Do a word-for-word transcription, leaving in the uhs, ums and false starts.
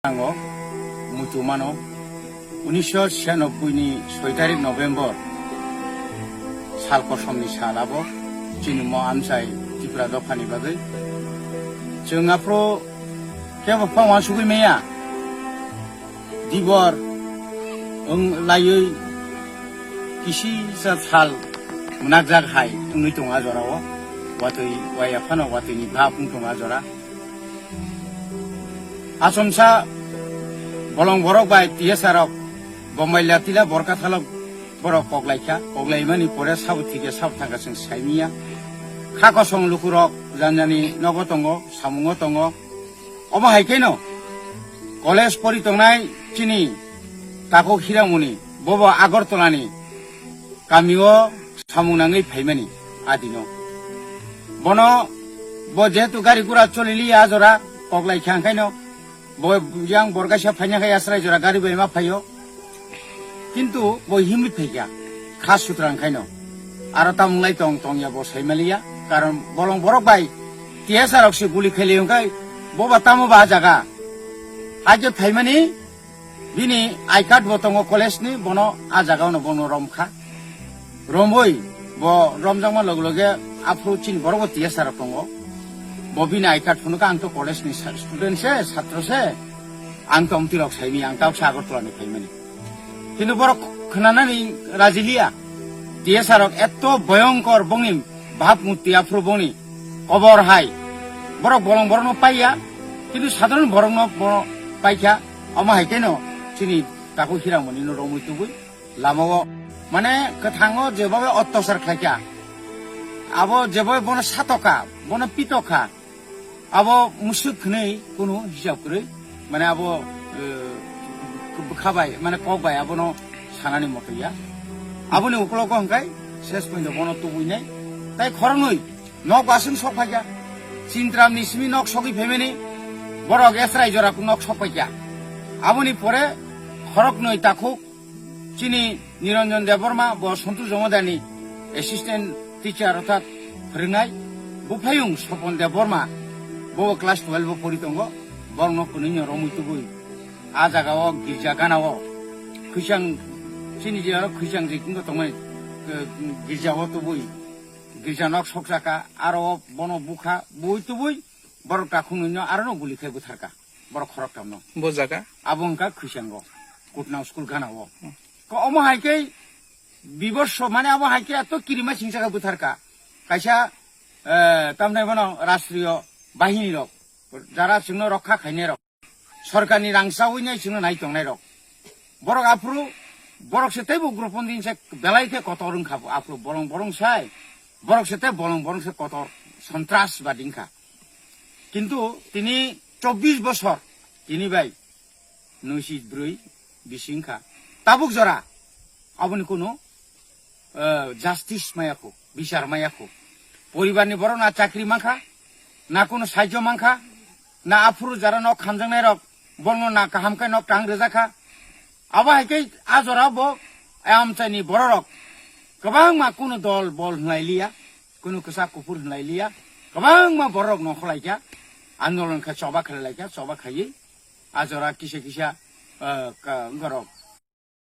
Nango, muitu mano, unisho siyanobboini soi tarik November sal kosom ni sal abo chini mo amchai Tripura dopha ni bagwi. Chwng aphuru kebo pha wansugwi maya. Dibor wng laiwi kisisa sal mwnakjak hai wngwi tongo a jorao. Watwi waya phano watwi ni bhab wng tongo a jora. Achomsa bolong borok bai T S R rok Bombay latila borka thalok borok koklaikha, koklaimani pore sabo thikya sabo thangkha chwng saimiya. Kha kosong lukurok janjani nogo tongo, samungo tongo. Omo hai kheno college pori tongnai chini takhuk Hiramoni, bobo Agartala ni kamio samung nangwi phaimani adino. Bono bo jehetu gari gura choliliya a jora koklaikha, hwnkhaino bo yang borkaisa phaina khai asrai jora gari bai ma phaio. Kintu bo himwi phaikha, kha sutra wngkhaino. Aro tamung lai tong tongya bo saimaliya, karon bolong borok bai T S R rok se guli kheli wngkhai, bo ba tamo ba a jaga. Haikhe phaimani bini I card bo tongo college ni, bono a jaga ono bono romkha. Romwi bo romjakma loge loge aphuru chini borok bo T S R rok tongo. Bo bini I card phunukha, "Ang to college ni sa-, student se, satro se, ang to amtwi rok saimi, ang tabuksa Agartala ni phaimani." Kintu borok khwnanani rajiliya. T S R rok eto bhoyongkor bongni bhab mutti aphuru bongni kobor hai. Borok bolong borokno paiya, kintu sadharon borokno bono paikha. Omo hai kheno chini takhuk Hiramoni no romwi tubui lamao. Mane kwthango jebobe ottosar khlaikha. Abo jebobe bono satokha, bono pitokha. Abo musuk hwnwi kunu hisab kwrwi, mane abo, eh, bwkha bai, mane kok bai abono sanani moto ya. Aboni ukologo hwnkhai ses pointo bono tubuinai. Tai khoroknwi nok aswng sok phaikha. Chintram ni simi nok sogwi phaimani, borok esrai jora nok sok phaikha. Aboni pore khoroknwi takhuk chini Niranjan Debbarma, bo Santosh Jamodar ni assistant teacher orthat phwrwngnai. Buphayung Sopon Debbarma, bo class twelve o pori tongo, borokno kwnwi no romwi tubui. A jaga o girja gana o khwisang, chini je aro khwisang je kingo tongmani, eh, girja o tubui, girja nok sokjaka, aro bono bukha bui tubui, borok takhuk nwi no aro no guli khai butharka. Borok khoroktham no. Bo jaga? Abo wngkha Khwisango, Kutnao school gana o. Hmm. Ko omo hai khe biborso, mane abo hai khe eto kirima singsa khe butharka. Kaisa, eh, tamni bono rastriyo bahini rok, jara chwngno rokha khainai rok. Sorkarni rang chawi nai chwngno nai tongnai rok. Borok aphuru, borok se teibo group din se belai khe kotor wngkha bo aphuru bolong borong sai. Borok se tei bolong borong se kotor sontras ba dingkha. Kintu tini chobbish bosor, tini bai nuisi brwi bisi wngkha. Tabuk jora aboni kunu, eh, justice maya kho, bichar maya kho. Poribar ni borok na chakri mankha, na kunu sahajyo mankha, na aphuru jara nok khamjaknai rok, borokno na kaham khe nok tang rwjakha. Abo hai khe a jora bo amchaini bororok kwbangma kunu dol bol hwnlai liya, kunu kwchak kuphur hwnlai liya, kwbangma bororok nongkhor lai kha, andolon khe choba khlai lai kha, choba khaiwi a jora kisa kisa, eh, ka-, wngorok